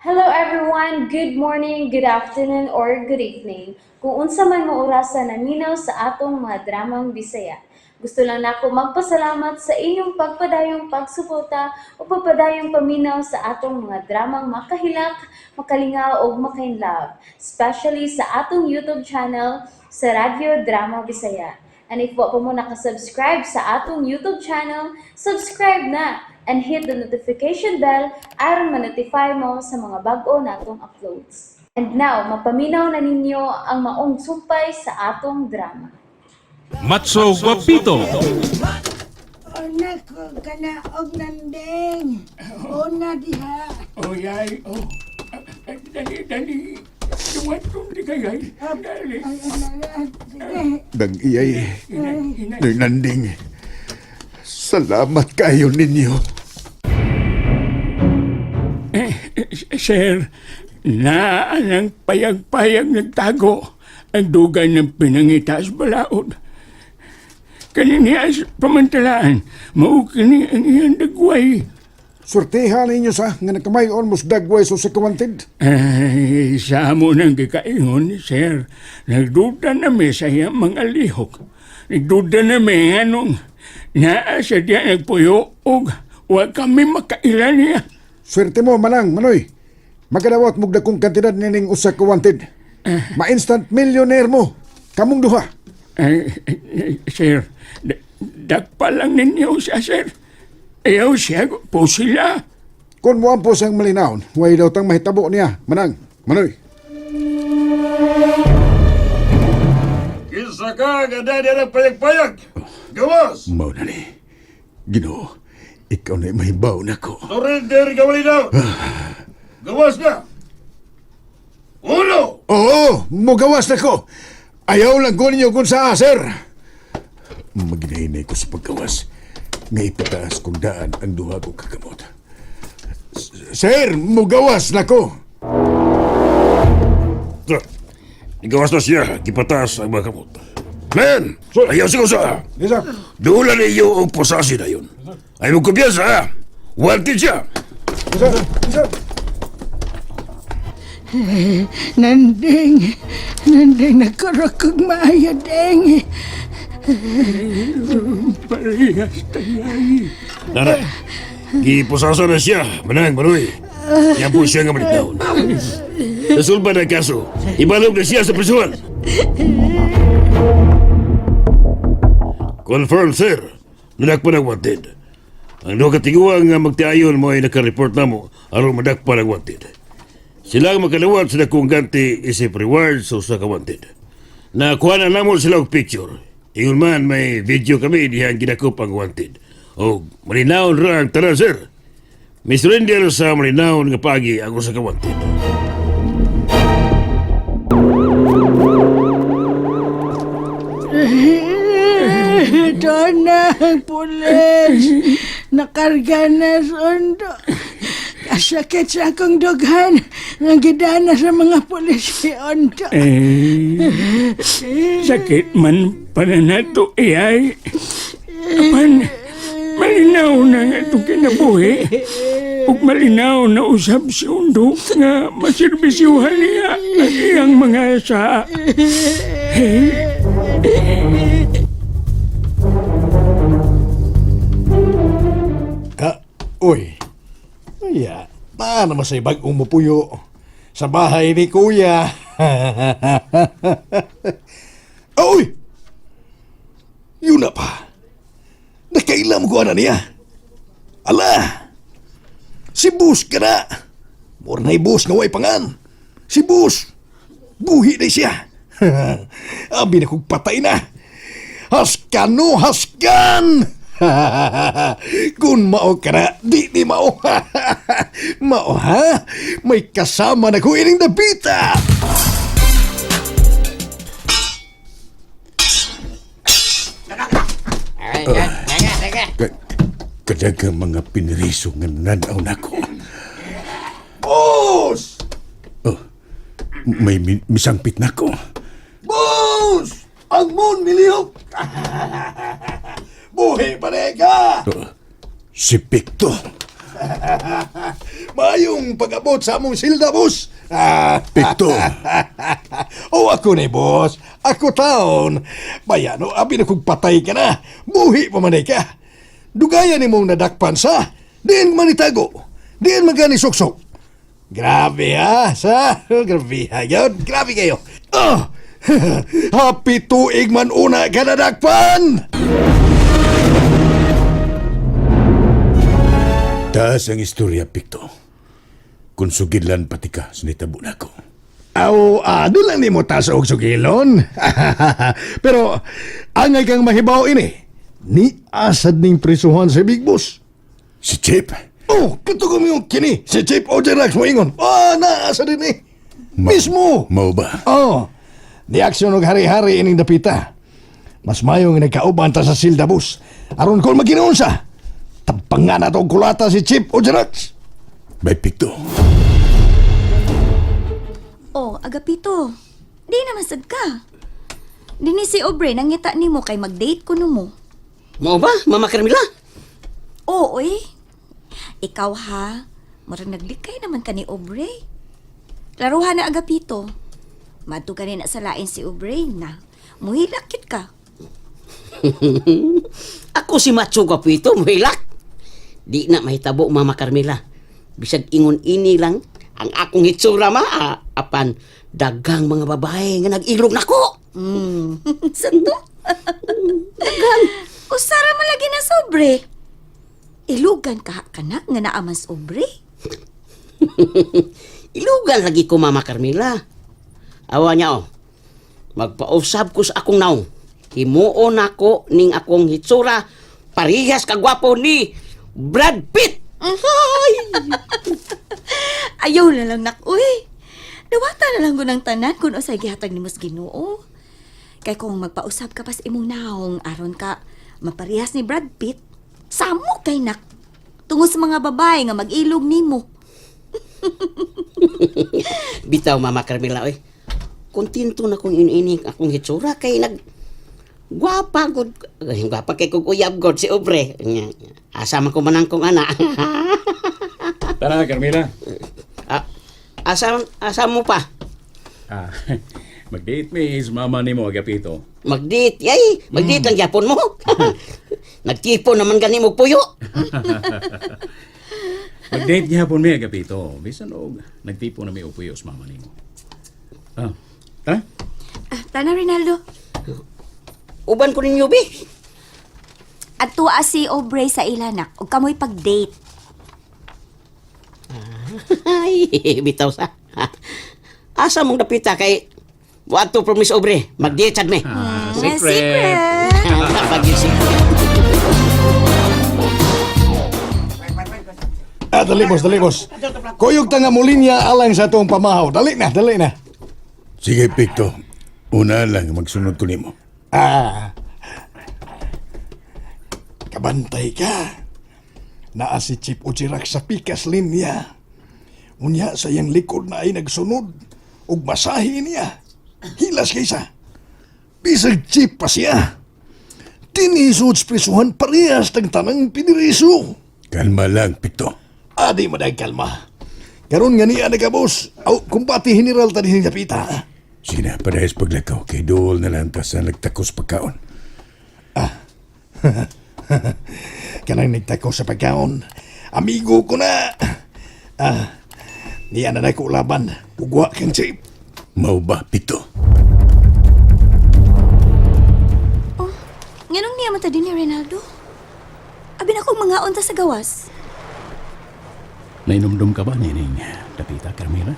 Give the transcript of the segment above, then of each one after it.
Hello everyone! Good morning, good afternoon, or good evening. Kung unsa man mo orasa naminaw sa atong mga dramang Bisaya. Gusto lang nako magpasalamat sa inyong pagpadayong pagsuporta o pagpadayong paminaw sa atong mga dramang makahilak, makalingaw ug makainlove, especially sa atong YouTube channel sa Radyo Drama Bisaya. And if wa pa mo nakasubscribe sa atong YouTube channel, subscribe na and hit the notification bell aron ma-notify mo sa mga bag-o natong uploads. And now, mapaminaw na ninyo ang maong sumpay sa atong drama. Matso Guapito. Una ko kana og nanding. Una diha. Oh, yay. Oh. Dali, dali. Duwan ko di kay. Dali. Ay, ay, sige. Dang iyay, Inay, inay. Noy Nanding. Salamat kayo ninyo. Eh, sir, naa ng payag-payag nagtago ang dugan ng pinangita sa balaod. Kaniniya sa pamantalaan, mao kini ang iyang dagway. Sorteha ninyo sa nga nakamay-on mos dagway so sa kawanted. Ay, sa amo ng gikaingon, sir, nagduda nami sa iyang mga lihok. Nagduda nami anong naa sa diya nagpuyo og wa kami makaila niya. Swerte mo, Manang, Manoy. Magadawat mo dagkong kantidad nining usa ka wanted. Ma-instant millionaire mo. Kamong duha. Ay, ay, sir, dagpa lang ninyo siya, sir. Ayaw siya, po sila. Kung mo siyang malinawon, way daw tang mahitabo niya, Manang, Manoy. Kinsa ka nga dali ng payag-payag? Gawas! Mao na ni. Ginoo, ikaw na mahibaw na ko. Surrender ka malinaw! Gawas na! Uno! Oo, mugawas na ko. Ayaw lang ko ninyo kung saa, sir. Maginahinay ko sa paggawas. Nga ipataas kong daan ang duha ko kakamot. Sir, mugawas na ko. Gawas na siya, gipataas ang mga kamot. Men! Ayaw siya sa! Yes, sir. Doon na iyo og posasi na yun. Ay mo kumpiyansa ha! Wanted siya! Yes, sir. Yes, sir. Nanding. Nanding nagkarag kog maayo ding. Parehas tayay. Nara, giposasa na siya, Manang Manoy. Yan po siya nga malinaw. Nasulba na ang kaso, ibalog na siya sa prisuhan. Confirm, sir. Nadakpan ang wanted. Ang duha ka tiguang nga magtiayon mo ay nakareport na mo aron madakpan ang wanted. Sila ang makadawat sa dakong ganti isip reward sa usa ka wanted. Nakuha na namo sila og picture. Ingon man may video kami dihang gidakop ang wanted. Og malinawon ra ang tanan, sir. May surrender sa malinawon nga pagi ang usa ka wanted. Doon na ang pulis. Nakarga na sa undo. Kasakit sa akong dughan. Nga gidana sa mga pulis si Ondo. Eh, sakit man para nato iyay. Apan, malinaw na nga itong kinabuhi. Ug malinaw na usab si Undo nga maserbisyuhan niya ang iyang mga saa. Ka, uy. Uya, paano masay bag-ong mupuyo? Sa bahay ni Kuya. Uy! Yun na pa. Nakailam ko na niya. Ala! Si Bus ka na. Mura na'y Bus nga way pangan. Si Bus. Buhi na siya. Abi na kong patay na. Haskan no, haskan! Kung mao ka na, di di mao. Mao ha? May kasama na ko ining dapita. Kadagang mga piniriso nga nanaw na ko. Boss! Oh, may misangpit na ko. Boss! Ang moon milihok! Buhi pa rin ka! Oh, si Picto. Mayong pag-abot sa among silda, boss. Ah, Pikto. oh, ako ni boss. Ako taon. Bayano, abi na kong patay ka na. Buhi pa man ka. Dugayan ni mong nadakpan sa. Diin man itago. Diin man gani suksok. Grabe ha, sa. Grabe ha. Yun, grabe kayo. Oh, happy tuig man una ka nadakpan. Taas ang istorya, Pikto. Kung sugidlan pati ka, sinitabo na ako. Aw, di lang nimo taas og sugilon. Pero angay kang mahibaw ini. Ni asad ning prisuhan si Big Boss. Si Chip? Oh, katugom yung kini. Si Chief Ojerax mo ingon. Ah, naasa din eh. Mismo. Mao ba? Oh, ni aksyon og hari-hari ining dapita. Mas mayong nagkauban ta sa silda bus. Aron kon maginoon sa. Tampangan na tong kulata si Chief Ojerax. Bay Pikto. Oh, Agapito. Di naman sad ka. Dini si Aubrey nangita nimo kay mag-date kuno mo. Mao ba, Mama Carmela? Oo, eh. Ikaw ha, murag naglikay naman ka ni Aubrey. Laruhan na Agapito. Madto ka rin na sa lain si Aubrey na. Muhilak yun ka. Ako si Macho Gapito, muhilak. Di na mahitabo, Mama Carmela. Bisag ingon ini lang, ang akong hitsura ma, ah, apan dagang mga babae nga nag-ilog nako. Santo? Dagan. Usara man lagi na sobre. Ilugan ka ka na nga naaman sa Aubrey. Ilugan lagi ko, Mama Carmela. Awa niya, oh. Magpausab ko sa akong naong. Himuon ako ning akong hitsura parihas kagwapo ni Brad Pitt. Ay! Ayaw na lang nak, uy. Dawata na lang ko ng tanan kung usay gihatag ni Mas Ginoo. Kay kung magpausab ka pa sa imong naong aron ka maparehas ni Brad Pitt, samo kay nak. Tungod sa mga babae nga mag-ilog nimo. Bitaw, Mama Carmela, oy. Kontento na kong inining akong hitsura kay nag gwapa gud. Ay, gwapa kay kog uyab god si Obre. Nya, asa man ko manang kong ana. Tara, Carmela. Ah, asa asa mo pa? Ah, mag-date mi is mama nimo Agapito. Magdit, yay, magdit lang gyapon mo. Nagtipon naman gani mo puyo. Mag-date gyapon mi Agapito. Bisan og nagtipon na mi og puyo sa mama nimo. Ah, tara. Ah, tana Rinaldo. Uban ko ninyo bi. Adtua si Aubrey sa ilanak ug kamoy pag-date. Ay, bitaw sa. Asa mong dapita kay Wato promise Obre, magdit sad mi. Ah, Secret. Pag secret. Ah, dali boss, dali boss. Kuyog ta nga mulinya alang sa atong pamahaw. Dali na, dali na. Sige, Pikto. Una lang magsunod ko nimo. Ah. Kabantay ka. Naa si Chief Uchirak sa pikas linya. Unya sa iyang likod na ay nagsunod. Ug masahi niya. Hilas kaysa. Bisag chief pa siya. Tinisod sa prisuhan parehas tang tanang piniriso. Kalma lang, Pikto. Adi madag kalma. Karon nga niya nagabos. Aw, kumbati general ta din pita. Sige na, parehas paglakaw. Kay dool na lang ta sa nagtakos pagkaon. Kanang nagtako sa pagkaon. Amigo ko na. Ah, niya na nako laban. Ugwa kang chief. Mao ba, Pikto? Oh, nganong niya man ta din ni Rinaldo? Abi na kong mga unta sa gawas. Nainumdum ka ba nining dapita Carmela?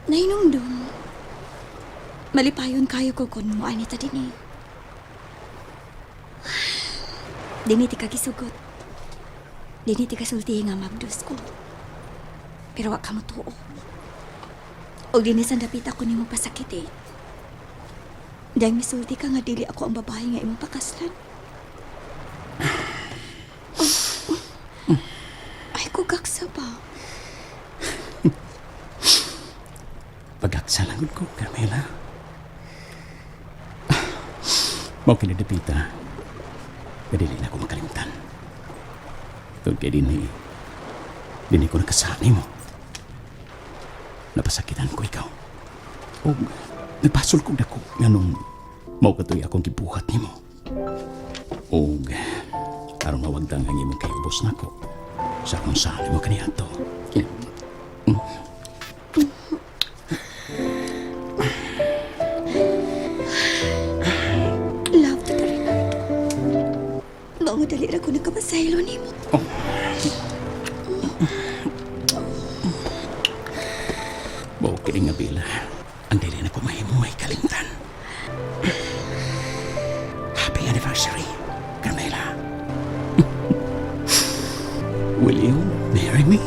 Nahinumdum. Malipayon kayo ko kung mo anita din eh. Dini ti ka gisugot. Dini ti kasulti nga mabdos ko. Pero wa ka mo tuo. Og dini sa dapita ko nimo pasakit eh. Dahil misulti ka nga dili ako ang babae nga imong pakaslan. Ay, kugaksa ba? Pagaksalangod ko, Carmela. Mao kini dapita. Kadili na ko makalimutan. Tungod kay dinhi, dinhi ko nakasali mo. Napasakitan ko ikaw. O nagpasol kong dako nganong mao katoy akong gibuhat nimo. Og aron mawagdang ang imong kayubos nako sa akong sali mo kaniadto. Love to Bernardo. Mao nga dali ra ko nakapasaylo nimo. Mao kini nga bila ang dili na ko mahimo ay kalimtan. Happy anniversary, Carmela. Will you marry me?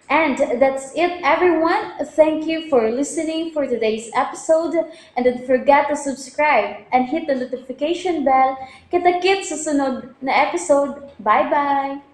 And that's it, everyone. Thank you for listening for today's episode. And don't forget to subscribe and hit the notification bell. Kita-kits sa sunod na episode. Bye-bye!